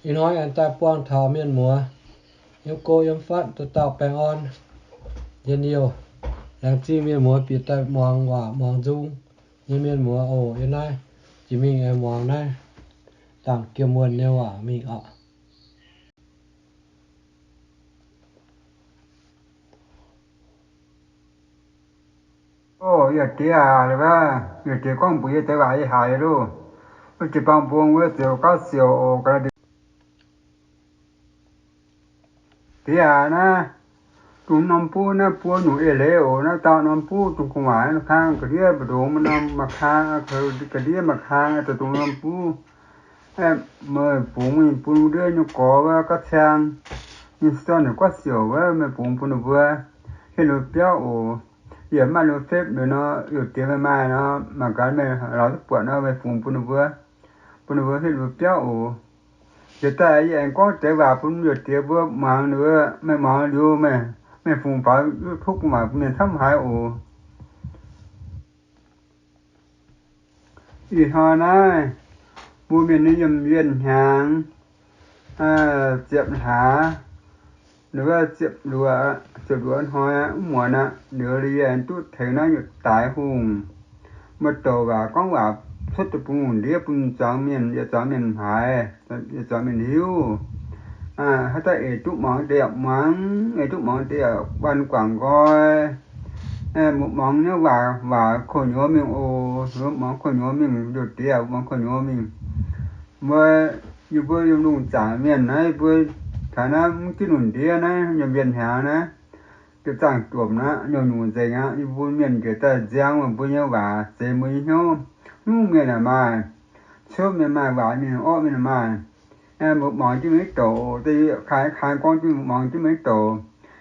Ih hnoi aengx daaih buangh taux mienh muoz yiem go yiem fatv dauh dauh baengh orn njien-youh. Laengz zingh mienh muoz bieqc daaih muangx waac muangx nzung nyei mienh muoz oc. Yiem naaiv jiex mingh aengx muangx naaiv Zaangc Jiem Wuonh nyei waac mingh oc. Oc, yie diex aac, yie diex gorngv mbuox yie deix waac yie haiz loh. Wuov jiu-baang mbong wuov ziouc gauh siouc oc, ga'naaiv diex aac naaiv, dongh norm buv naaiv buo nyungc eix leiz oc. Naaiv dauh norm buv dongh gu'nguaaic kang ga'ndiev mbu'ndongx, maaih norm maaih kang, ga'ndiev maaih kang, dongh norm buv. Meih bungx mingh bun ndiev nyei gorx wuov gauh ciang, ninh dorn heuc guav siouc wuov, meih bungx bun ninh mbuo hietv ninh mbuo biauv oc. Yie maaih ninh mbuo fepv nor, youc diex meih maaih nor, mangc gaax meih lorz duqv buatc nor, meih bungx bun ninh mbuo, bun ninh mbuo hietv ninh mbuo biauv oc. Jiex daaih yie aengx gorngv deix waac bun youc diex mbuo muangx, ninh mbuo meih muangx liuz, meih fungx faaux YouTube maaic bun mienh camv haiz oc. Ih hnoi naaiv, mbuo mienh nyei yiem wienh hnyangx ziepc hlaax, ziepc luoqc, ziepc luoqc hnoi mv muonz aqv, liuz yie aengx duqv tengx naaiv yietc daaix hungh, mbuo douc waac gorngv waac cuotv daaih bun lungh ndiev bun zuangx mienh, yietc zuangx mienh haiz, yietc zuangx mienh hiuv. Haaix dauh eix duqv muangx deix yaac muangx, eix duqv muangx deix yaac waan guangc nqoi. Mbuo muangx nyei waac, waac koux nyuoz mingh oc, muangx koux nyuoz mingh, youc diex muangx koux nyuoz mingh. Mbuo, yie mbuo yiem lungh zaangc mienh naaiv, yie mbuo taux naaiv mv jienv lungh ndiev naaiv, yiem wienh hnyangx naaiv, ziepc zaangh jomc aqv, nyungc-nyungc nzengc aqv. Yie mbuo mienh njiec daaih nziang meih mbuo nyei waac, zeix mbuo nyei hnyouv. Nyungc mienh aeqv maaih, ciouv mienh maaih, waaic mienh, orqv mienh maaih. Mbuo muangx jienv maiv douc, kaaix kaaix gorngv jienv muangx jienv maiv douc.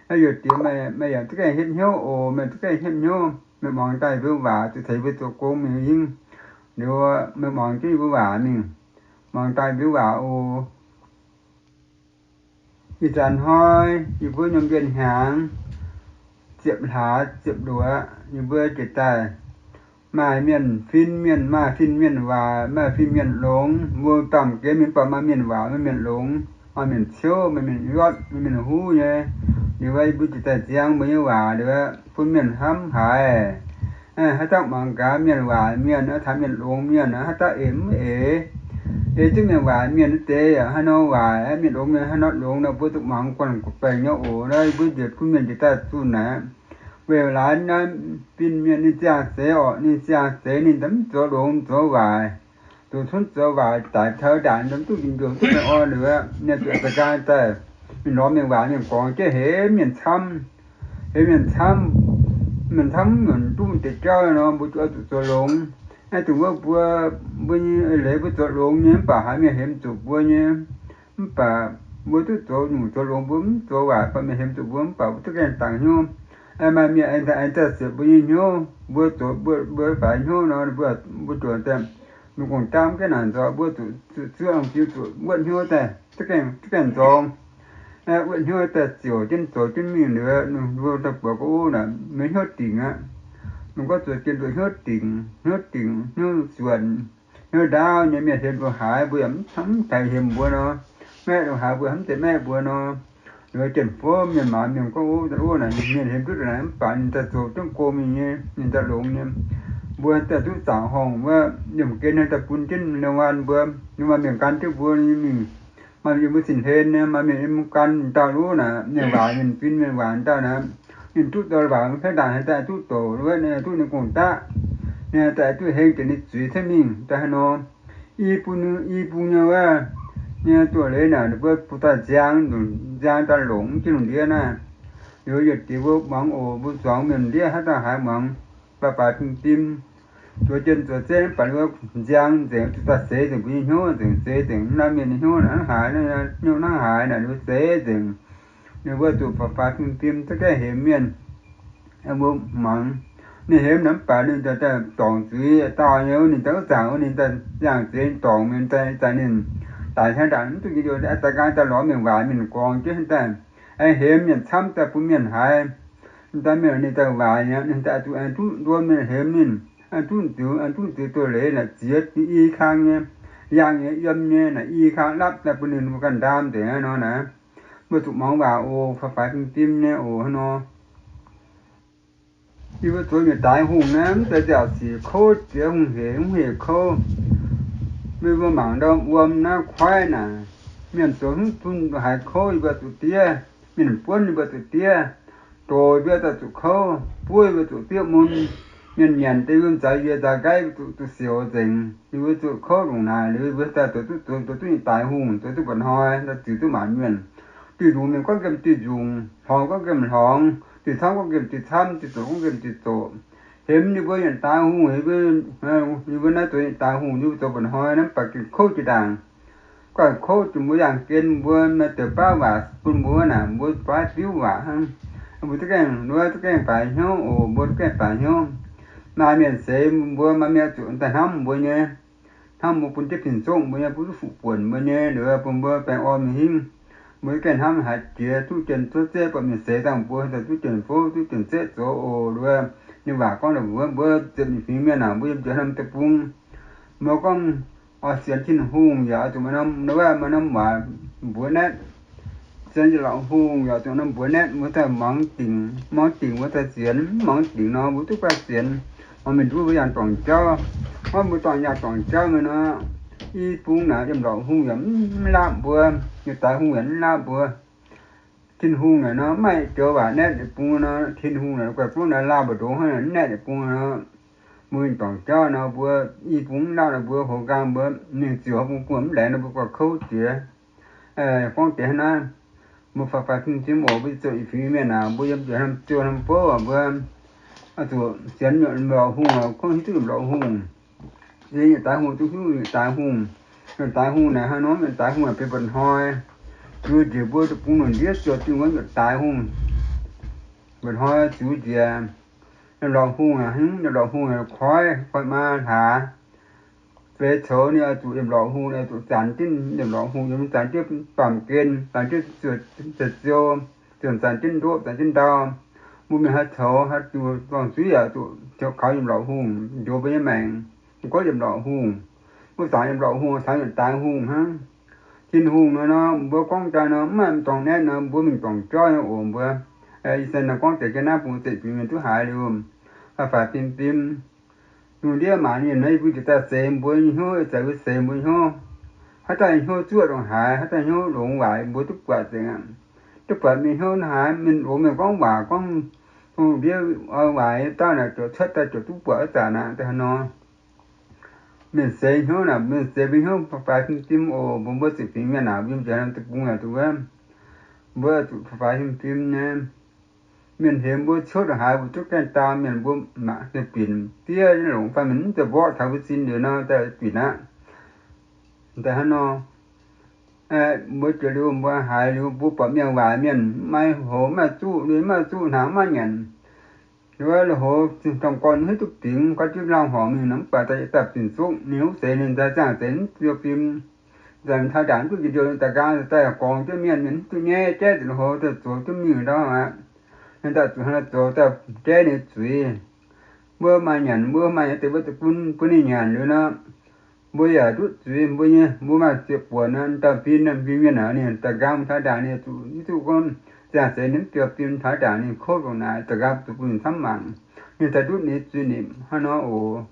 Naaiv youc diex meih yaac duqv gaengh hietv hnyouv oc, meih duqv gaengh hietv hnyouv. Meih muangx daaih mbuo waac zuqc tengx mbuo zoux gong mingh hingh. Liuz meih muangx jienv mbuo waac mingh, muangx daaih mbuo waac oc. Ih zanc hnoi yie mbuo nyei wienh hnyangx ziepc hlaax ziepc luoqc, yie mbuo jiex daaih maaih mienh fin mienh, maaih fin mienh waaic, maaih fin mienh longx. Mbuo baamh gen mingh baac maaih mienh waaic, maaih mienh longx, maaih mienh ciouv, maaih mienh yuotv, maaih mienh huv nyei. Liuz yie mbuo jiex daaih nziang mbuo nyei waac liuz, bun mienh hnamv haiz. Haaix dauh muangx gaax mienh waaic mienh, taux mienh longx mienh, haaix dauh eix mv eix, eix duqv mienh waaic mienh wuov deix yaac haaix nor waaic, mienh longx mienh haaix nor longx nor, mbuo zuqc muangx guanh baengc nyei oc. Naaiv mbuo njiec bun mienh njiec daaih zunh naaic, weic laaix naaiv fin mienh ninh ziangh zeix orqc, ninh ziangh zeix ninh mv zoux longx zoux waaic, zoux cunv zoux waaic, daic taux ndaangc mv duqv njien-youh duqv baengh orn liuz, ninh zuqc za'gengh daaih mingh lorz mienh waaic mienh gorngx jienv hemx mienh camv, hemx mienh camv, mienh camv mv nyanc duqv deix jauv nor, mbuo zuqc oix zuqc zoux longx. Naaiv dongh wuov mbuo, mbuo nyei eix leiz mbuo zoux longx nyei mv baac haiz mienh hemx zuqc mbuo nyei. Mv baac mbuo duqv zoux nyungc zoux longx, mbuo mv zoux waaic, baac mienh hemx zuqc mbuo mv baac mbuo duqv gaengh dangx hnyouv. Maaih mienh aengx daaih ziepc mbuo nyei hnyouv, mbuo zoux mbuo faix hnyouv nor, mbuo, mbuo juangc daaih mingh gong-jaav mv gaengh naaic nzox, mbuo zuqc zuqc zuov, zuqc wuotv hnyouv daaih, duqv gaengh nzorng. Wuotv hnyouv daaih ziouc jienv zoux jienv mingh liuz, mbuo daaih buatc gorngv, ov, naaic maiv hnyouv dingc aqv. Mbuo gorngv zoux jienv nduqc hnyouv dingc, hnyouv dingc, hnyouv suonc, hnyouv ndaauv nyei. Mienh hemx mbuo haaix, mbuo yaac mv daaih hemx mbuo nor. Maeqv mbuo haaix, mbuo hnamv deix maeqv mbuo nor. Liuz jienv fov mienh maaiz mienh gorngv, ov, naaic mienh hemx duqv naaic mv baac ninh daaih zoux jienv go mingh nyei, ninh daaih longx nyei. Mbuo daaih duqv zaangc horngh wuov, liemh gen daaih bun jienv liemh waan mbuo, liemh waan mienh gan jienv mbuo nyei mingh. Maaih mienh yiem mbuo cin-hlen nyei, maaih mienh yiem mbuo gan dauh lov naaic, mienh waaic mienh fin mienh waaic dauh naaic, ninh duqv dorh waac mv kaiv ndaangc, ninh daaih duqv doqc wuov, ninh duqv ninh gong-daqv, ninh daaih duqv heng deix ninh zuiz cuotv mingh daaih haaix nor. I bung, i bung nyei wuov, nyei doz-leiz naaic, ninh mbuo bun daaih nziang, nziang daaih longc jienv lungh ndiev naaiv. Liuz yietc diuc mbuo muangx oc, mbuo zuangx mienh ndiev haaix dauh haiz muangx, baaix baaix fim fim, zuov jienv zuov zeiv mv baac wuov nziang nzengc, zuqc daaih seix nzengc mbuo nyei hnyouv, nzengc seix nzengc naaiv mienh nyei hnyouv hnangv haaix, hnyouv hnangv haaix naaic, ninh mbuo seix nzengc. Ninh mbuo zuqc baaix baaix fim fim za'gengh hemx mienh. Mbuo muangx, ninh hemx naaic mv baac ninh daaih dorngc zuiz dauh nyei, ninh daaih wuov zaangc wuov, ninh daaih ziangh zeix dorngc mienh daaih, ninh daaih hnangv ndaangc mv duqv njien-youh, daaih nqaang daaih lorz mienh waaic mienh gorngx jienv daaih, aengx hemx mienh camv daaih bun mienh haiz. Daaih mienh ninh daaih waaic, ninh daaih zuqc aengx duqv nduov mienh hemx ninh, aengx duqv nziux, aengx duqv nziux doz-leiz naaic ziex i kang nyei. yangh nyei, yiem nyei, naaic i kang lapv daaih bun ninh mbuo ganh ndaam nzengc nor naaic. Mbuo zuqc muangx waac oc, faaux-faix fim-fim nyei oc hnangv nor. Yie mbuo zoux nyei daaix hungh naaiv, mv zeiz nziaauc sic kouv jiex hungh hec, hungh hec kouv. Mbuo mangc ndorm wuom naaiv koiv naaic, mienh zoux hmz bun haiz kouv, yie mbuo zuqc diev. Mienh buonv yie mbuo zuqc diev. Doc yie mbuo daaih zuqc kouv, buov yie mbuo zuqc diev mun. Mienh nyanc deix yie mbuo nzaaux yie nzaaux nqaiv zuqc, zuqc siouc nzengc. Yie mbuo zuqc kouv ndongc naaic liuz, yie mbuo daaih zoux duqv, zoux, zoux duqv nyei daaix hungh, zoux duqv mba'hnoi, daaih ziux duqv maanc mienh. Diuh nzungx mienh gorngv nqemh diuh nzungc, hlorngx gorngv nqemh hlorngx, diuh camv gorngv nqemh diuh camv, diuh zoqc gorngv nqemh diuh zoqc. Hemx yie mbuo nyei daaix hungh, yie mbuo naaiv zoux nyei daaix hungh, yie mbuo zoux mba'hnoi naaiv baac gengh kouv jiex ndaangc. Guanh kouv jiex mbuo yangh gen mbuo maaih deix baav waac bun mbuo naaic, mbuo baav diuv waac hnangv. Mbuo za'gengh, mbuo za'gengh baaix hnyouv oc, mbuo za'gengh baaix hnyouv. Maaih mienh seix mbuo, maaih mienh zuqc daaih hnamv mbuo nyei. Hnamv mbuo bun jienv pin zongv mbuo nyei, bun duqv fuqv buonc mbuo nyei, liuz bun mbuo baengh orn mbuo hingv. Mbuo za'gengh hnamv haiz jiex duqv jien duqv zeqv, buatc mienh seix dangh mbuo daaih duqv jien fouv, duqv jien zeqv zoux oc. Liuz nyei waac gorngv daaih mbuox mbuo ziepc nyeic fingx mienh aah, mbuo yiem njoux norm deic-bung, mbuo gorngv oix sienx Tin-Hungh yaac oix zuqc maaih norm, maaih norm waac mbuox naetv. Sienx yietc lorqc hungh yaac zuqc norm mbuox naetv, mbuo daaih muangx dingc, muangx dingc mbuo daaih sienx, mv muangx dingc nor mbuo duqv guanh sienx. Muangx mienh nduov mbuo yangh dorngc jauv, muangx mbuo dorngc yangh dorngc jauv mingh nor, i bung naaic yiem lorqc hungh yaac mv laapv mbuo, nyei daaix hungh yaac mv laapv mbuo. Tin-Hungh naaic nor mv maaih joux waac naetv yietc bung nor, Tin-Hungh naaic guaix buonv naaic laah mbu'ndongx hnangv naaic mv naetv yietc bung nor, mbuo mingh dorngc jauv nor mbuo i bung mv laapv nor mbuo hoz nqaang mbuo mingh ziouc bung buonc mv laengz nor mbuo guaix kouv jiex. Gorngv deix hnangv naaiv, mbuo faaux faix fim-fim oc, mbuo zoux yietc fingx mienh aac, mbuo yiem njoux norm ziouh norm bouv aac, mbuo zuqc sienx lorqc hungh oc, gorngv hiuv duqv lorqc hungh. Yie nyei daaix hungh duqv hiuv nyei daaix hungh. Nyei daaix hungh naaic hnangv nor, nyei daaix hungh naaic benx mba'hnoi. Ziux njiec mbuo deic-bung lungh ndiev ziouc dingh wuov nyei daaix hungh. Mba'hnoi ziux njiec, nyei lorqc hungh aac, hmz nyei lorqc hungh aac, koiv, koiv maa hlaax. Feix coux ninh oix zuqc yiem lorqc hungh, oix zuqc zanc jienv yiem lorqc hungh, yiem zanc jienv baamh gen, zanc jienv ziouc, ziouc zanc jienv ndoqv, zanc jienv ndau. Mbuo mienh haaix coux, haaix zuqc dorng-zuiv yaac zuqc kaux yiem lorqc hungh njoux mbuo nyei maengc. Mbuo gorngv yiem lorqc hungh, mbuo zaangc yiem lorqc hungh caux yietc daaix hungh hnangv. Tin-Hungh nor, nor mbuo gorngv daaih nor mv maaih dorngx naetv nor, mbuo mingh dorngc jauv nyei oc mbuo. Ih zanc nor gorngv deix jienv naaiv bung zeiv-fingx mienh duqv haiz liuz, faaux faix fim fim. Lungh ndiev maanc mienh nor, yie mbuo njiec daaih seix mbuo nyei hnyouv, ih zanc mbuo seix mbuo nyei hnyouv. Haaix dauh hnyouv zuoqv ndongc haaix, haaix dauh hnyouv longx waaic, mbuo duqv buatc nzengc aqv. Duqv buatc mienh hnyouv haaix, mienh longx mienh gorngv waac gorngv lungh ndiev oix waaic dauh naaic ziouc cuotv daaih ziouc duqv buatc wuov zanc aqv. Da'haaix nor, mienh seix hnyouv naaic, mienh seix mbuo hnyouv faaux faix fim fim oc. Mbuo, mbuo zeiv-fingx mienh aac, yiem njoux norm deic-bung yaac duqv wuov, mbuo zuqc faaux faix fim fim nyei. Mienh hemx mbuo ciouv ndongc haaix, mbuo duqv gaengh daam mienh, mbuo mangc deix binc fiev longc fai mienh mv zeiz mborqv taux mbuo sin liuz nor, daaih binc aqv. Da'haaix nor, mbuo jiex liuz mbuo haiz liuz mbuo buatc mienh waaic mienh maiv maaih hoz, mv maaih zuqv lui, mv maaih zuqv hnaangx, mv maaih nyanc. Wuov lui-houx domh gorn hiuv duqv dingx, gorngv jienv laangh horngc mingh nor, mv baac daaih yietc daaih binc zuqv ninh wuov seix, ninh daaih ziangh seix mv ziou fim. Zanc taux ndaangc duqv njiec ndiouh daaih nqaang daaih gorngx jienv mienh, mienh mv duqv nyaiv jaiv nzengc lui-houx daaih zoux jienv mingh ndau aqv. Ninh daaih zuqc hnangv naaiv zoux daaih jaiv ninh zuiz. Mbuo maaih nyanc, mbuo maaih nyei deix mbuo zuqc bun, bun ninh nyanc liuz nor, mbuo yaac ndutv zuiz mbuo nyei, mbuo maaih ziepc buonc nor, dauh fin, fin mienh aac, ninh daaih nqaang taux ndaangc ninh zuqc, zuqc gorngv ziangh seix ninh mv ziou fim taux ndaangc ninh kouv ndongc naaic, daaih nqaang zuqc bun ninh camv mangc. Ninh daaih ndutv ninh zuiz ninh hnangv nor oc.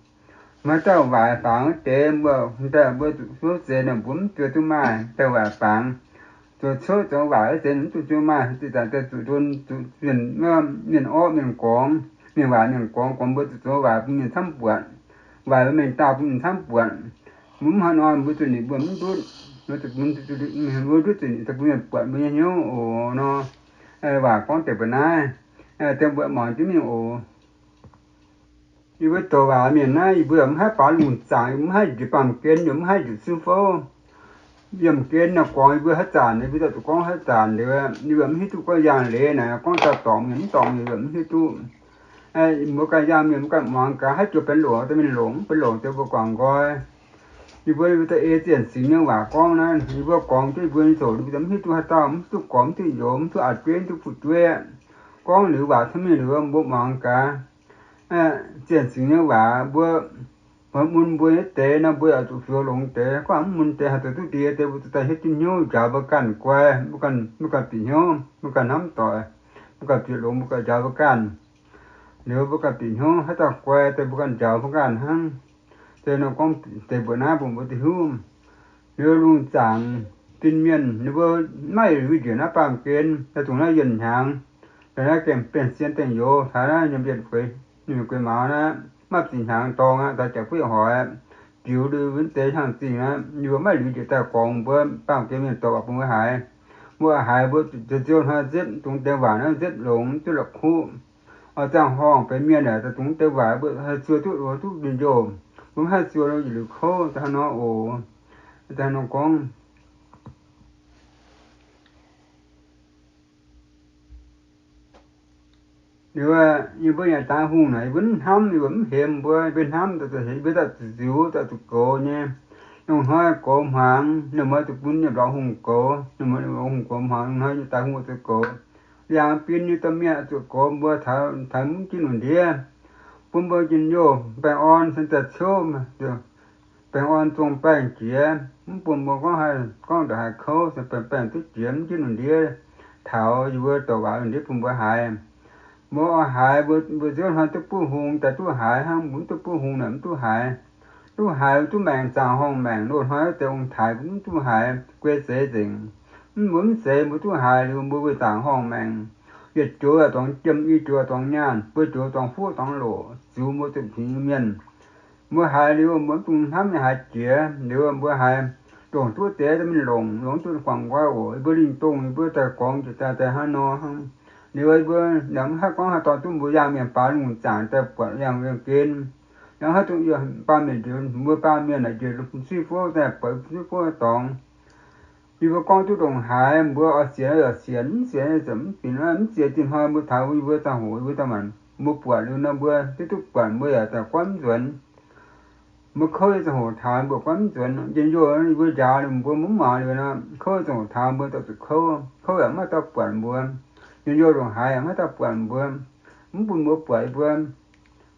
Maaih dauh waaic fangx deix mbuo, daaih mbuo zuqc hnyouv seix nor mbuo mv zuqc duqv maaih dauh waaic fangx. Zuqc ciouv zoux waaic wuov seix mv duqv zuqc maaih, zinh zanc daaih zuqc ndon, zuqc mienh, mienh orqv mienh gorngx, mienh waaic mienh gorngx, gorngx mbuo zuqc zoux waaic bun mienh camv buatc, waaic mbuo mengh dauh bun mienh camv buatc. Mbuo mv hnangv nor mbuo zuqc ninh mbuo mv ndutv, mbuo ndutv zuqc ninh daaih bun mienh buatc mbuo nyei hnyouv oc nor. Waac gorngv deix mbuo naaiv, deix mbuo muangx jienv mingh oc. Yie mbuo douc waac mienh naaiv, yie mbuo yaac mv haih baaux lungh zaangc, yie mbuo mv haih njiec baamh gen, yie mbuo mv haih njiec sin fouv. Yiemh gen naaiv gorngv yie mbuo haaix zanc, yie mbuo daaih zuqc gorngv haaix zanc liuz, yie mbuo mv hiuv duqv gorngv yangh leiz naaic, gorngv daaih dorngc mienh mv dorngc mienh, yie mbuo mv hiuv duqv. Mbuo ganh yangh mienh, mbuo ganh muangx gaax, haaix joux benx longc daaih mingh longc, mv benx longc daaih mbuo guangc nqoi. Yie mbuo, yie mbuo daaih ei zienh singx nyei waac gorngv naaiv, yie mbuo gorngx jienv yie mbuo nyei zoqc, yie mbuo mv hiuv duqv haaix dauh, mv hiuv duqv gorngv, mv hiuv duqv youx, mv hiuv duqv a'jueiv, mv hiuv duqv fu'jueiv. Gorngv liuz waac camv mingh liuz, mbuo muangx gaax, zienh singx nyei waac mbuo Mv mun mbuo nyei deix nor, mbuo yaac zuqc fioux longx deix. Gorngv mv mun deix haih zoux duqv ndie deix, mbuo zuqc daaih hiuv duqv hnyouv njaaux mbuo ganh guai, mbuo ganh, mbuo ganh bieqc hnyouv, mbuo ganh hnamv doic, mbuo ganh bieqc longx, mbuo ganh njaaux mbuo ganh. Liuz mbuo ganh bieqc hnyouv haaix dauh guai deix, mbuo ganh njaaux mbuo ganh hnangv. Deix nor gorngv deix mbuoqc naaiv bun mbuo duqv hiuv. Liuz lungh zaangc fin-mienh ninh mbuo maiv liuz njiec naaiv baamh gen, daaih dongh naaiv yienh hnyangx, daaih naaiv gengh benx sien dengh youz taux naaiv nyei mbienv gueix, nyei gueix mauz naaiv, maiv zinh hnyangx dorng aqv, daaih jaax fuqv hoic, jiux lui wuov deix hnyangx-zingh aqv. Ninh mbuo maiv liuz njiec daaih gorngv mbuo baamh gen mienh dorh waac bun mbuo haiz. Mbuo haiz mbuo nziouv hnoi nzipv dongh deix waac naaiv nzipv longx duqv la'kuqv. Oix ziangh horngh benx mienh aeqv, daaih dongh deix waac mbuo haih zuov duqv, duqv njien-youh. Mbuo mv haih zuov nor, yietc liuz kouv daaih hnangv nor oc. Daaih hnangv nor gorngv. Liuz yie mbuo yaac daaih hungh naaic, yie mbuo mv hnamv, yie mbuo mv hemx mbuo, yie mbuo hnamv, yie mbuo daaih zuqc nziux, daaih zuqc goux nyei. Lungh hnoi goux hmuangx, ninh mbuo zuqc bun nyei lorz hungh goux, ninh mbuo lorz hungh goux hmuangx, lungh hnoi daaih hungh zuqc goux. Liangx bin nyei domh mienh zuqc goux mbuo taux mv jienv lungh ndiev, bun mbuo njien-youh baengh orn, sen daaih ciouv, baengh orn zong baengh jiex, mv bun mbuo gorngv haih, gorngv ndongc haaix kouv, se baengh baengh duqv jiex mv jienv lungh ndiev taux yie mbuo douc waac lungh ndiev bun mbuo haiz. Mbuo oix haiz, mbuo nziouv hnoi duqv buov hung daaih duqv haiz hnangv, mbuo mv duqv buov hung naaic mv duqv haiz. Duqv haiz duqv maengc, zaangc horngh maengc, loz-hnoi deix ong-taaix mbuo mv duqv haiz, guei seix nzengc. Mv mbuo mv seix mbuo duqv haiz liuz mbuo wuov zaangc horngh maengc. Yietc joux yaac dorngx jiem, i joux dorngx nyaanh, buo joux dorngx fuqv dorngx loqc, ziux mbuo zuqc hingx mienh. Mbuo haiz liuz mbuo mv dungx hnamv nyei haiz jiex, liuz mbuo haiz longc duqv deix mingh longc, longc duqv guangc nqoi oc. Yie mbuo lingh dongh yie mbuo daaih gorngv njiec daaih daaih hnangv nor hnangv. Liuz yie mbuo yaac mv haih gorngv haih dorh duqv mbuo yangh mienh baaix lungh zaangc daaih buatc yangh mienh gen. Yaac mv haih duqv baamh mienh njoux, mbuo baamh mienh naaic njiec suiv fouv daaih buatc suiv fouv dorngx. Yie mbuo gorngv duqv ndongc haaix, mbuo oix sienx yaac sienx, mv sienx yaac mv sienx, mv ziex diuh hnoi mbuo taux yie mbuo ziangh hoc yie mbuo daaih maanc mbuo buatc liuz nor mbuo duqv duqv buatc mbuo yaac daaih goiv mv nzuonx. Mbuo kouv nyei ziangh hoc taux mbuo goiv mv nzuonx. Njien-youh yie mbuo njaaux liuz mbuo mv muangx liuz nor, kouv nyei ziangh hoc taux mbuo daaih zuqc kouv, kouv yaac mv haih dauh buatc mbuo. Njien-youh ndongc haaix yaac mv haih dauh buatc mbuo, mv bun mbuo buatc yie mbuo.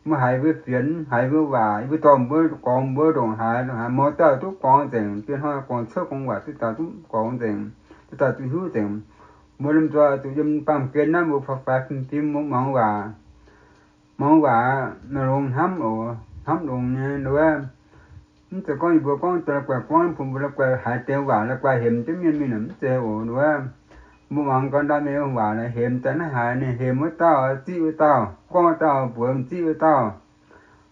Mbuo haiz mbuo fienx, haiz mbuo waac, yie mbuo dorh mbuo gorngv mbuo ndongc haaix, ndongc haaix mouz dauh duqv gorngv nzengc, dieh hnoi gorngv cuotv gorngv waac duqv dauh duqv gorngv nzengc, duqv dauh duqv hiuv nzengc. Mbuo lomh nzoih zuqc yiem baamh gen naaiv mbuo faaux faix fim-fim mbuo muangx waac, muangx waac longx hnamv oc, hnamv longx nyei wuov. Mv zeiz gorngv yie mbuo gorngv daaih la'guaih gorngv bun mbuo la'guaih haiz deix waac la'guaih hemx jienv mienh mingh naaic mv zeiz oc wuov. Mbuo muangx gau ndau mienh waac naaic hemx daaih naaiv haaix, ninh hemx wuov dauh ziqv wuov dauh, gorngv wuov dauh mbuox ziqv wuov dauh.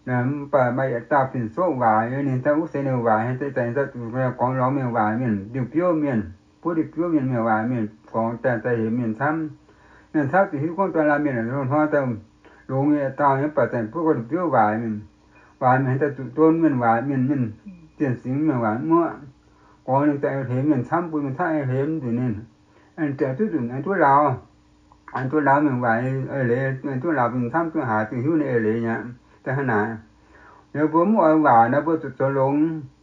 Mv baac maaih yietc dauh fin-soqv waac, ninh daaih wuov seix ninh waac, daaih zuqc gorngv lorz mienh waac mienh, diuh biouv mienh, buov diuh biouv mienh, mienh waac mienh gorngv daaih daaih hemx mienh camv. Mienh camv zuqc hiuv gorngv daaih laanh mienh hnoi daaih longx yietc dauh nyei, mv baac daaih buov gorngv diuh biouv waac mienh, waac mienh daaih zuqc don mienh waac mienh, mienh zienh singx mienh waac muoqv. Gorngv ninh daaih hemx mienh camv, bun mienh camv hemx nzunc ninh, ninh daaih duqv nzunc aengx duqv lauz, aengx duqv lauz mienh waac eix leiz, aengx duqv lauz bun camv duqv haaix, duqv hiuv ninh eix leiz nyei. Daaih hnangv naaic, liuz mbuo mv oix waac nor, mbuo zuqc zoux longx.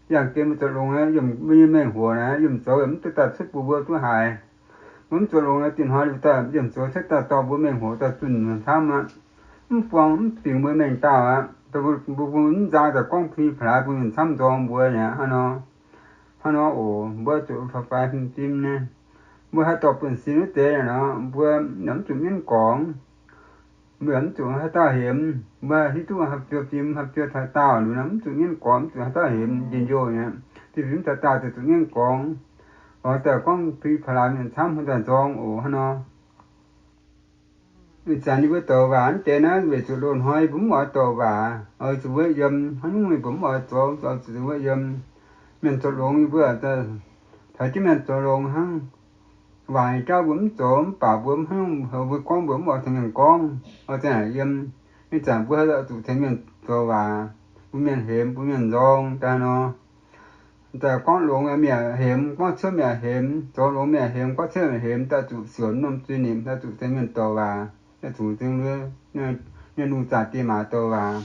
Yangh gen mbuo zoux longx, yiem mbuo nyei mengh hoc naaic, yiemh zoux yaac mv duqv daaih cuotv bun mbuo duqv haiz. Mbuo mv zoux longx nor, dieh hnoi liuz daaih yiemh zoux cuotv daaih dorh mbuo mengh hoc daaih zunh mienh camv aqv. Mv buang mv bingx mbuo mengh dauh aqv. Mbuo mv nzang daaih gorngv pi-plaaix bun mienh camv nzorng mbuo aqv. Hnangv nor, hnangv nor oc, mbuo zuqc faaux faix fim-fim nyei. Mbuo haih dorh buonv-sin wuov deix nor, mbuo yaac mv zuqc mienv gorngx. Mbuo yaac mv zuqc haaix dauh hemx. Mbuo hiuv duqv haih fiou fim, haih fiou taux dauh liuz nor, mv zuqc mienv gorngx, mv zuqc haaix dauh hemx njien-youh nyei. Fiou fim taux dauh daaih zuqc mienv gorngv. Lorz daaih gorngv pi-plaaix mienh camv daaih nzorng oc. Hnangv nor, ih zanc yie mbuo douc waac mv deix naaiv weic zuqc loz-hnoi yie mbuo mv oix douc waac, oix zuqc wuov yiem. Haaix nyungc yie mbuo mv oix zoux, oix zuqc wuov yiem. Mienh zoux longx yie mbuo taux jienv mienh zoux longx hnangv. Waac jauv mbuo mv zoux, mv baac mbuo haaix nyungc mbuo gorngv mbuo mv oix tengx mienh gorngv, oix za'naaic yiem. Ih zanc mbuo haih zuqc tengx mienh zoux waac, bun mienh hemx, bun mienh nzorng daaih nor. Daaih gorngv longx mienh hemx, gorngv cuotv mienh hemx, zoux longx mienh hemx, gorngv cuotv mienh hemx, daaih zuqc siouc norm zuiz-nipc, daaih zuqc tengx mienh douc waac, daaih zuqc tengx mienh lungh zaangc diex maac douc waac.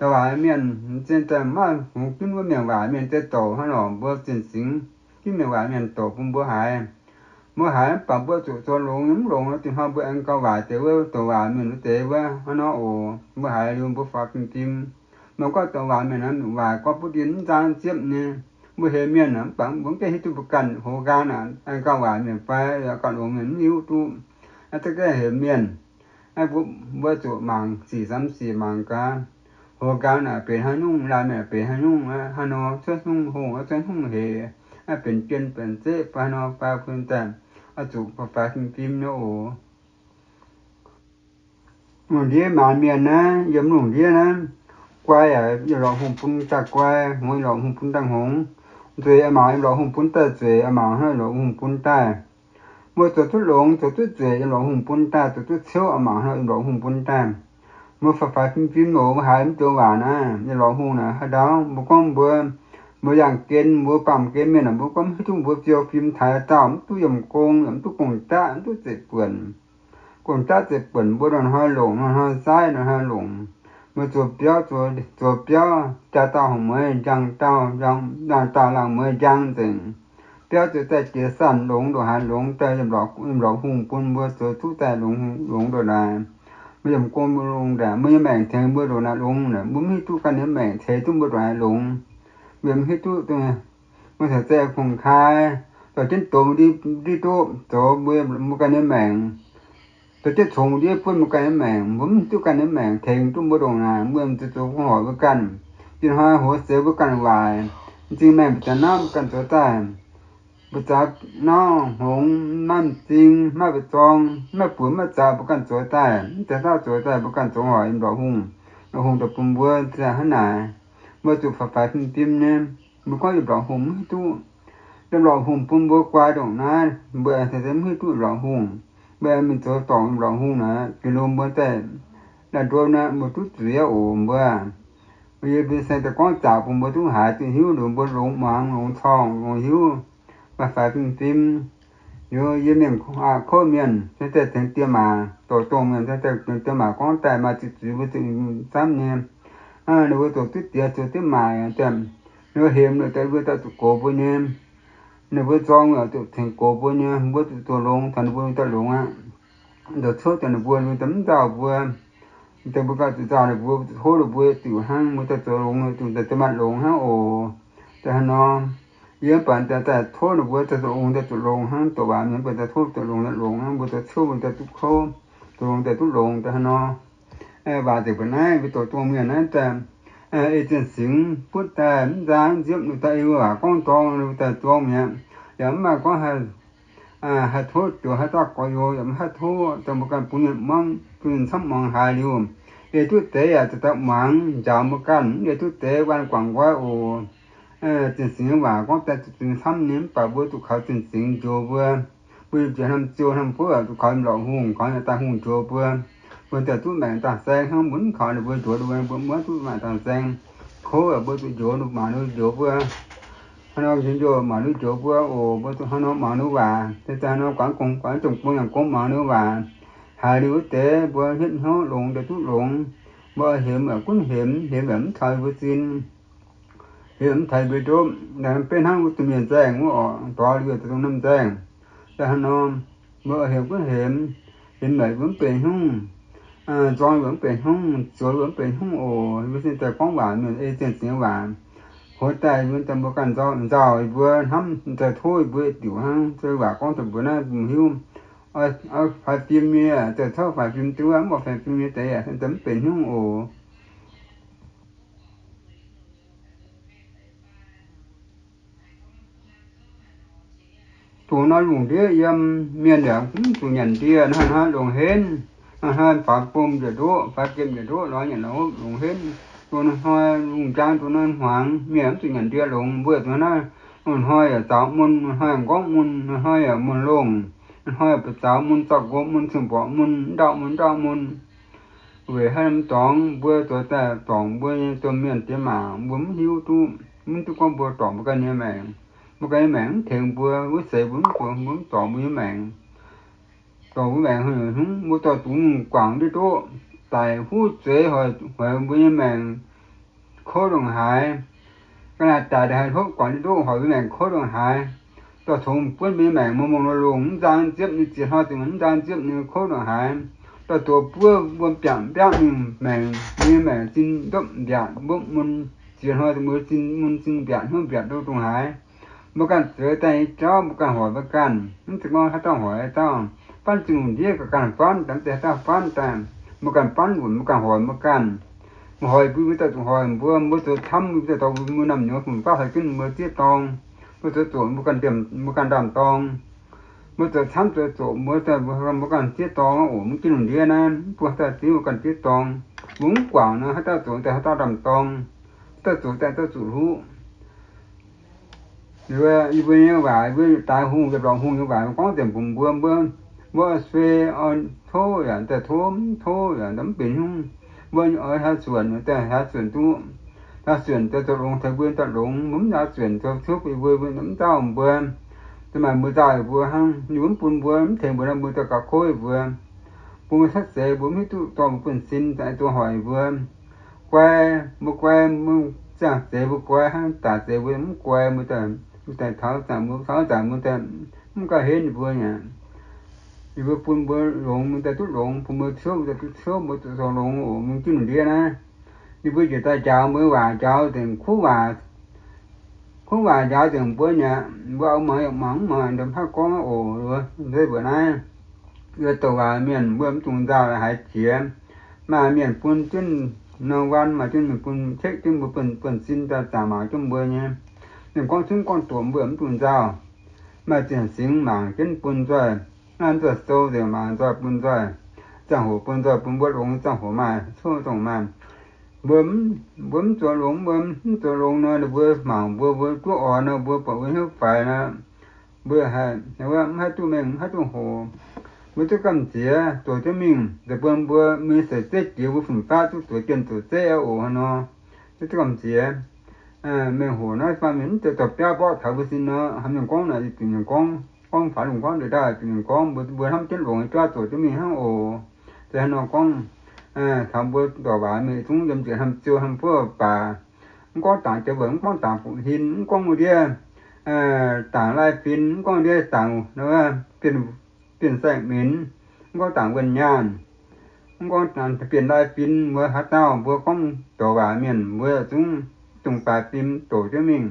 Douc waac mienh zinh daaih maaih hungx gunv wuov mienh waac mienh daaih douc hnangv nor, mbuo zinh singx ginv mienh waac mienh douc bun mbuo haiz. Mbuo haiz mv baac mbuo zuqc zoux longx mv longx nor, dinh hnoi mbuo aengx gauh waaic deix wuov douc waac mienh wuov deix wuov hnangv nor oc. Mbuo haiz liuz mbuo faaux fim-fim, Mbuo gorngv dongh waac mienh naaic, waac gorngv butv ndin mv nzangv ziepv nyei. Mbuo heuc mienh naaic, mv baac mbuo mv gaengh hiuv duqv mbuo ganh hoz nqaang naaic, ganh waac mienh fai ganh longx mienh mv hiuv duqv. Aa, za'gengh heuc mienh, mbuo zuqc mangc sic, samx sic mangc gaax, hoz nqaang naaic benx haaix nyungc, laanh mienh benx haaix nyungc, haaix nor cuotv nyungc hungh, cuotv nyungc hec, benx jien benx zeqv fai haaix nor fai bun daaih, oix zuqc faaux faix fim fim nyei oc. Lungh ndiev maanc mienh naaiv, yiem lungh ndiev naaiv, guai yaac yiem lorqc hungh bun daaih guai, hngongx yiem lorqc hungh bun daaih hngongx, nzueic yaac mangc yiem lorqc hungh bun daaih nzueic, yaac mangc hnangv yiem lorqc hungh bun daaih. Mbuo zoux duqv longx, zoux duqv nzueic, yiem lorqc hungh bun daaih, zoux duqv ciouv, yaac mangc hnangv yiem lorqc hungh bun daaih. Mbuo faaux faix fim fim oc, mbuo haiz mv joux waac naaiv, yiem lorqc hungh naaic haaix ndau, mbuo gorngv mbuo, mbuo yangh gen, mbuo baamh gen mienh naaic, mbuo gorngv mv hiuv duqv mbuo fiou fim taaix dauh, mv duqv yiemh gong, yaac mv duqv gong-jaav, mv duqv zeiv buonc. Gong-jaav zeiv buonc mbuo ndongc hnoi longc, ndongc hnoi saaiv, ndongc hnoi longc. Mbuo zoux biauv, zoux biauv, jaa dauh horngc mueiz njang dauh, njang dauh laangh mueiz njang nzengc. Biauv zoux daaih jiex sanh longx, ndongc haaix longx daaih yiem lorqc hungh bun mbuo zoux duqv daaih longx, longx ndongc naaic. Mbuo yiemh gong mbuo longx ndaangc, mbuo nyei maengc tengx mbuo ndongc naaic longx, mbuo mv hiuv duqv ganh nyei maengc tengx duqv mbuo ndongc naaic longx. Mbuo mv hiuv duqv, mbuo caux zaeng kungx kai, dorh jienv doz ndiev ndoqv zoux mbuo, mbuo ganh nyei maengc. Dorh jienv congx ndiev buonv mbuo ganh nyei maengc, mbuo mv hiuv duqv ganh nyei maengc tengx duqv mbuo ndongc naaic, mbuo mv zuqc zoux hoic mbuo ganh. Ih hnoi hoz seix mbuo ganh waaic, m'zing maengh mbu'ziex nauv mbuo ganh zoux daaih. Mbu'ziex nauv hngongx, maiv m'zing, maiv mbu'zorng, maiv buoz maiv zaux mbuo ganh zoux daaih, mv zeiz dauh zoux daaih mbuo ganh zoux hoic yiem lorqc hungh. Lorqc hungh daaih bun mbuo daaih hnangv naaic. Mbuo zuqc faaux faix fim fim nyei. Mbuo gorngv yiem lorqc hungh mv hiuv duqv. Yiem lorqc hungh bun mbuo guai ndongc naaiv, mbuo se mv hiuv duqv lorqc hungh. Mbuo mingh zoux dorngc yiem lorqc hungh naaic, jiex lungh mbuo daaih, daaih nduov naaiv mbuo duqv zuiz oc mbuo. Yie mbuo se daaih gorngv zaqc bun mbuo duqv haiz duqv hiuv, nduqc mbuo longx muangx, longx corngh, longx hiuv, faaux faix fim fim. Yie mienh kouv mienh se daaih tengx diex maac, dorc dongh mienh se daaih tengx diex maac gorngv daaih maaih zuqc zuiz mbuo zuqc camv nyei. Ninh mbuo zoux duqv diex zoux duqv maac, ninh mbuo hemx ninh mbuo daaih zuqc gox mbuo nyei. Ninh mbuo zorng zuqc tengx gox mbuo nyei, mbuo zuqc zoux longx taux ninh mbuo daaih longx aqv. Zoux ciouv taux ninh mbuo, ninh mbuo daaih mv nzauh mbuo. Daaih mbuo ganh zuqc nzauh ninh mbuo, zuqc tov ninh mbuo diuc hnangv, mbuo daaih zoux longx, zuqc daaih maaih longx hnangv oc. Daaih hnangv nor, yie mv baac daaih tov ninh mbuo daaih zoux longx, daaih zuqc longx hnangv, doqc waac mienh mv baac daaih tov zuqc longx, longx hnangv, mbuo zoux ciouv mbuo daaih duqv kouv, zoux longx daaih duqv longx, daaih hnangv nor. Waac nzengc mbuo naaiv, mbuo dorh dongh mienh naaiv daaih ei zienh singx butv daaih mv nzangv nziepv, ninh daaih ei waac gorngv dorng, ninh daaih zuangx mi'aqv. Yaac mv maaih gorngv haih tov joux haaix dauh gorx-youz, yaac mv haih tov daaih mbuo ganh bun mienh muangv, bun mienh camv muangx haiz liuz, ei duqv deix yaac daaih muangx njaaux mbuo ganh, ei duqv deix waan guangc nqoi oc. Zienh singx nyei waac gorngv daaih zuqc zingx camv nyei, mv baac mbuo zuqc kaux zienh singx njoux mbuo. Mbuo yiem njiec hnomv ziouh hnomv fouv zuqc kaux lorqc hungh, kaux daaih hungh njoux mbuo. Mbuo daaih duqv maengc daaih saeng hnangv, mbuo mv kaux ninh mbuo njoux ninh mbuo, mbuo mv duqv maengc daaih saeng. Kouv mbuo zuqc njoux, mangc ninh njoux mbuo. Hnangv nor njoux, mangc ninh njoux mbuo oc. Mbuo zuqc hnangv nor mangc ninh waac, se daaih hnangv nor guangc gong, guangc domh gong yangh gong mangc ninh waac. Haiz liuz wuov deix mbuo hietv hnyouv longx daaih duqv longx. Mbuo hemx yaac gunv hemx, hemx yaac mv taux mbuo zinh, hemx yaac mv taux mbuo ndopv. Daaih beiv hnangv wuov domh mienh nzaeng wuov oc, dorh liuz daaih dongh norm nzaeng. Daaih hnangv nor, mbuo hemx gunv hemx, hemx yaac mv benx hnyungv, nzorng yaac mv benx hnyungv, zoux yaac mv benx hnyungv oc. Mbuo se daaih gorngv waac mienh ei zienh singx waac. Hoz daaih mbuo daaih mbuo ganh nzauh, nzauh mbuo hnamv daaih tov mbuo diuc hnangv. Se waac gorngv daaih mbuo naaiv mv hiuv. Faix fim nyei, daaih tov faix fim duqv, mv baac faix fim nyei deix yaac daaih mv benx hnyungv oc. Dongh naaiv lungh ndiev yiem, mienh yaac mv zuqc nyanc ndie, hnoi-hnoi longx henv. Hnoi-hnoi faaux bom njiec ndoqv, faaux gemh njiec ndoqv, lorz nyanc lorz hopv longx henv. Dongh hnoi lungh njang, dongh hnoi hmuangx, mienh mv zuqc nyanc ndie longx. Mbuo zuqc hnoi, hnoi-hnoi yaac zaux mun, hnoi-hnoi yaac nqorngv mun, hnoi-hnoi yaac mun longh, hnoi-hnoi yaac buoz zaux mun, zorqv nqox mun, cing-mborqv mun, ndauh mun, ndauh mun. Weic haaix norm dorngx mbuo zoux daaih dorngc mbuo nyei domh mienh diex maac, mbuo mv hiuv duqv, mv duqv gorngv mbuo dorngc mbuo ganh nyei maengc. Mbuo ganh nyei maengc mv tengx mbuo, wuov seix mbuo mv dorngc, mbuo mv dorngc mbuo nyei maengc. Dorngc mbuo maengc haaix nyungc hnyungv, mbuo dorh dungz guangc ndiev ndoqv, daic huv zueiz hoic, hoic mbuo nyei maengc kouv ndongc haaix. Ga'naaiv daic daaih haih hopv guangc ndiev ndoqv hoic mbuo maengc kouv ndongc haaix. Dorh congx buonv mbuo nyei maengc mongh mongh longh longh, mv nzang nziepv nyei, ziex hnoi ziex mv nzang nziepv nyei kouv ndongc haaix. Dauh zoqc buov wuom biaatc mbiaatv mingh maengc, mingh maengc zinh ndopv mbiaatc mbopv mun, ziex hnoi mbuo zinh mun zinh mbiaatc hnyouv mbiaatc ndo ndongc haaix. Mbuo ganh zeix daaih nyei jauv mbuo ganh hoic mbuo ganh. Mv zeiz gorngv haaix dauh hoic haaix dauh. Faanv zinh lungh ndiev ganh ganh faanv, daaih mv zeiz haaix dauh faanv daaih. Mbuo ganh faanv wuonc mbuo ganh hoic mbuo ganh. Mbuo hoic mbuo, mbuo dauh zuqc hoic mbuo, mbuo zoux camv mbuo dauh dorngx, mbuo naamh nyouz fungc baav haih ginv mbuo zieqv dorngx. Mbuo zoux zoqc mbuo ganh ndaamv-dorngx. Mbuo zoux camv zoux zoqc mbuo, mbuo ganh zieqv dorngx oc. Mv ginv lungh ndiev naaiv, mv bun haaix dauh zieqv mbuo ganh zieqv dorngx. Mbuo mv guangc nor, haaix dauh zoux daaih haaix dauh ndaamv-dorngx, haaix dauh zoux daaih haaix dauh zuqc hluqv. Yie mbuo nyei waac, yie mbuo daix hungh, yietc lorqc hungh nyei waac gorngv nzengc bun mbuo, mbuo, mbuo suei tov yaac daaih tov, mv tov yaac mv benx hnyouv. Mbuo oix hlaax suonc daaih hlaax suonc duqv, hlaax suonc daaih zoux longx tengx mbuo daaih longx, mbuo mv hlaax suonc zoux cuotv bun yie mbuo, mbuo mv nzauh mbuo, daaih maaih mbuo nzauh yie mbuo hnangv, yie mbuo mv bun mbuo, mv tengx mbuo nor, mbuo daaih gauh kouv yie mbuo. Bun mbuo cuotv seix mbuo mv hiuv duqv dorh mbuo buonv-sin daaih zoux hoic yie mbuo. Guai, mbuo guai, mbuo ziangh zeix mbuo guai hnangv, daaih zeix mbuo mv guai, mbuo daaih taux zaangc mbuo, taux zaangc mbuo daaih mv gauh henv yie mbuo aqv. Yie mbuo bun mbuo longx mbuo daaih duqv longx, bun mbuo ciouv mbuo daaih duqv ciouv, mbuo zoux longx oc. Mbuo ginv lungh ndiev naaiv, yie mbuo njiec daaih njaaux mbuo waac, njaaux nzengc kuv waac, kuv waac njaaux nzengc mbuo nyei, mbuo oix muangx yaac muangx, mv muangx ndongc haaix gorngv oc. Mbuo mbuox naaiv, yie douc waac mienh mbuo mv dungx nzauh haiz jiex. Maaih mienh bun jienv norm waan, maaih jienv mienh bun cekv jienv mbuo buonv-sin daaih zaangc mangc jienv mbuo nyei. Ninh gorngv cunv gorngv doqc mbuo mv dungx nzauh. Maaih zienh singx mangc jienv bun nzoih, naaiv nzoih sou nzengc mangc nzoih bun nzoih, ziangh hoc bun nzoih, bun mbuo longx ziangh hoc maaih, coqv dongh maaih. Mbuo, mbuo mv zoux longx, mbuo mv zoux longx nor, ninh mbuo mangc mbuo, mbuo duqv oix nor, mbuo buatc mbuo hnyouv faix nor, mbuo haih, mv haih duqv mengh, mv haih duqv hoc. Mbuo duqv gamh nziex zoux jienv mingh, nzengc bun mbuo mingh seix zeiv jiex mbuo fun-faqv duqv zoux jien zoux zeiv oc. Hnangv nor, duqv gamh nziex. Mengh hoc naaiv fai mienh mv zeiz dorh biauv mborqv taux mbuo sin nor, haaix mienh gorngv naaic, yietc bieqc mienh gorngv, gorngv faaux lungh gorngv ndeic ndaaih, yietc bieqc mienh gorngv mbuo, mbuo hnamv jienv longx jauv zoux jienv mingh hnangv oc. Se hnangv nor gorngv, taux mbuo dorc waac mienh zungv yiem njiec hnamv ziou hnamv fuov baac, mv gorngv dangc jiex weic, mv gorngv dangc buqc hin, mv gorngv wuov ndiev dangc lai fin, mv gorngv ndiev dangc bienh saeng-minx, mv gorngv dangc wuonh nyaanh, mv gorngv dangc bienh lai fin, mbuo haaix dauh mbuo gorngv dorc waac mienh mbuo zungv dongh baaix fim doqc jienv mingh.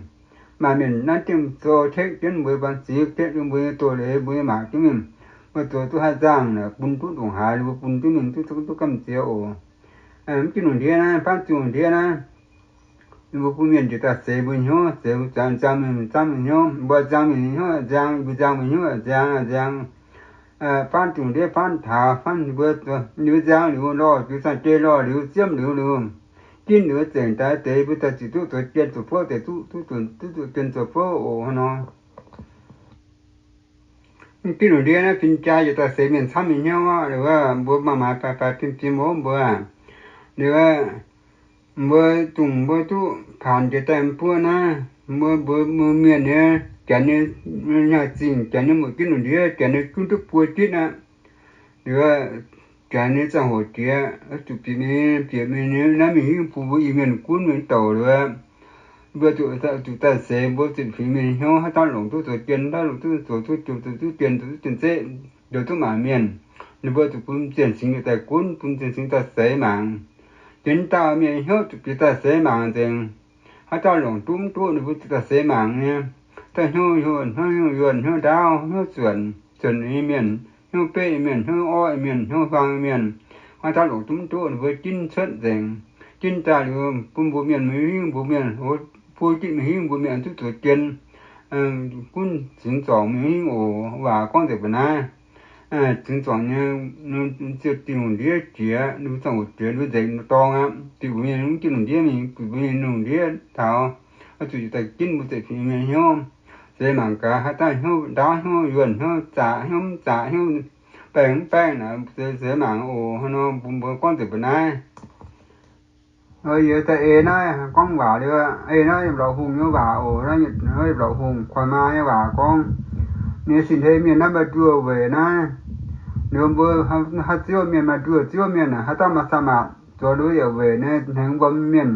Maaih mienh nanv jienv sou cekv jienv mbuo, baan ziv cekv jienv mbuo nyei doz-leiz, mbuo nyei mangc jienv mingh. Mbuo zoux duqv haaix nzangh, bun duqv ndongc haaix, mbuo bun jienv mingh duqv, duqv, duqv gamh nziex oc. Mv ginv lungh ndiev naaiv, faanv zinh lungh ndiev naaiv, mbuo bun mienh njiec daaih seix mbuo hnyouv, seix mbuo ziangx, ziangx mienh, ziangx mienh hnyouv, mbuo ziangx mienh hnyouv nziang, mbuo nziang mienh hnyouv nziang, nziang. Faanv zinh lungh ndiev, faanv taux, faanv mbuo, mbuo nziang liuz lorh, liuz cang-jei lorh, liuz ziemv liuz, liuz ginv liuz zengc daaih deix mbuo daaih ziqc duqv zoux jien zoux fouv deix, duqv, duqv zuqc jien zoux fouv oc. Hnangv nor, mv ginv lungh ndiev naaiv fin-jaa yietc daaih seix mienh camv mingh hnyouv aqv. Liuz mbuo maaih maaiz faix faix fim fim oc mbuo. Liuz mbuo dongh mbuo duqv paanx jiex daaih mbuo naaiv, mbuo, mbuo, mbuo mienh nyei janx nyei nyaah zingh, janx nyei muoc ginv lungh ndiev, janx nyei gunv duqv buo jitv aqv. Liuz janx nyei ziangh hoc jiex, zuqc bieqc mingh, bieqc mingh naaiv mingh hingv bun mbuo Iu-Mienh gunv mingh douc liuz, mbuo zuqc, zuqc daaih seix mbuo zuqc fingx mienh hnyouv, haaix dauh longc duqv zoux jien, haaix dauh longc duqv zoux duqv jien, zoux duqv jien, zoux duqv jien zeqv, njoux duqv maanc mienh. Ninh mbuo zuqc bun zienh singx daaih gunv, bun zienh singx daaih seix mangc. Jiex dauh mienh hnyouv zuqc bieqc daaih seix mangc nzengc. Haaix dauh longc duqv mv duqv, ninh mbuo zuqc daaih seix mangc nyei. Dauh hnyouv yuonh, hnyouv yuonh, hnyouv ndaauv, hnyouv suonc, suonc nyei mienh, hnyouv beqv mienh, hnyouv orqv mienh, hnyouv huaang mienh. Haaix dauh longc duqv mv duqv, ninh mbuo ginv cuotv nzengc. Ginv daaih liuz bun mbuo mienh mingh hingv mbuo mienh, bun ginv mingh hingv mbuo mienh duqv zoux jien, gunv cingx zorngc mingh hingv oc. Waac gorngv nzengc mbuo naaiv. Cingx zorngc nyei, ziouc dingh lungh ndiev jiex, ninh mbuo ziangh hoc jiex, ninh mbuo nzengc dorngx aqv. Dingh mbuo nyei lungh ndiev mingh, dingh mbuo nyei lungh ndiev taux, oix zuqc daaih ginv mbuo zeiv fingx mienh hnyouv. Seix mangc gaax, haaix dauh hnyouv ndaauv, hnyouv yuonh, hnyouv zaqc, hnyouv mv zaqc, hnyouv baengh mv baengh naaic, seix mangc oc. Hnangv nor mbuo gorngv nzengc mbuo naaiv. Yie daaih ei naaiv gorngv waac liuz, ei naaiv yietc lorqc hungh nyei waac oc. Naaiv yietc lorqc hungh kuaix maa nyei waac gorngv, ninh nyei sin-hlen mienh naaiv maaih nduoh weic naaiv. Liuz mbuo haaix ziouv mienh maaih nduoh ziouv mienh, haaix dauh maaih saa maatc zoux nduov yaac weic naaiv hnengx wuom mienh,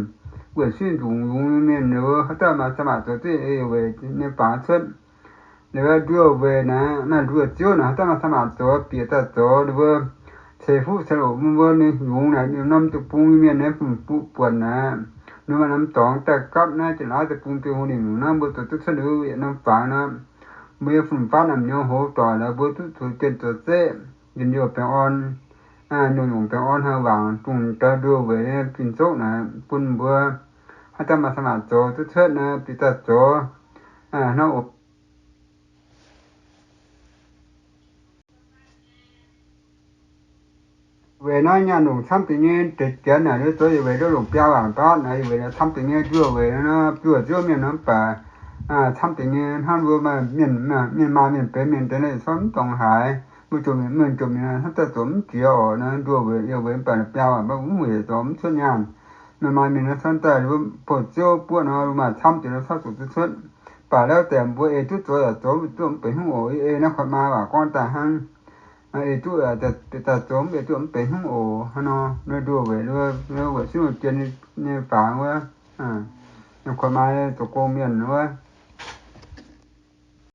wuonh suiv nzungc yungz nyei mienh, liuz haaix dauh maaih saa maatc zoux duqv yaac weic ninh faaux cuotv. Liuz nduoh weic naaiv, maaih nduoh ziouv naaic, haaix dauh maaih saa maatc zoux bieqc daaih zoux, liuz mbuo ceix fuqv ceix loc mbuo nyei yungz naaic, norm deic-bung mienh naaiv fun-faqv buonc naaic, ninh maaih norm dorngx daaih gapv naaiv, Janx-Laauv deic-bung biei hungh ninh nyungc naaiv, mbuo zoux duqv cuotv liuz yietc norm fangx nor, mbuo nyei fun-faqv naaic nyouz hoz doic lorz mbuo duqv zoux jien zoux zeqv, njien-youh baengh orn, nyungc-nyungc baengh orn hnangv, wangc dungz daaih nduoh weic nyei fin-zoqv naaic bun mbuo haaix dauh maaih saa maanc zoux duqv cuotv naaic bieqc daaih zoux hnangv oc. Weic naaiv nyaanh longc camv deix nyei deix janx naaic, nduov zoux yietc weic nduov longc biaa waanc baatv naaic, yietc weic camv deix nyei nduoh weic nor, biouv ziouv mienh nor mv baac camv deix nyei hnangv mbuo maaih mienh, mienh maaih mienh benx mienh deix naaic, corc mv dorngx haaix. Mbuo jomc mienh, mienh jomc mienh hnangv daaih zoux mv jiex oc. Naaiv nduoh weic, weic mv baac biaa waanc mv huic zoux mv cuotv nyaanh. Mienh maaih mienh naaiv corc daaih, mbuo ziouv buoqv nor, maaih camv deix nor corc zoux duqv cuotv. Baac lauv deix mbuo ei duqv zoux yaac zoux duqv mv benx hnyouv oc. Ei naaiv koi maa waac gorngv daaih hnangv. Ei duqv daaih zoux mv ei duqv mv benx hnyouv oc. Hnangv nor, nduoh weic, weic sin jien nyei faangx wuov, koi maa zoux gong mienh wuov,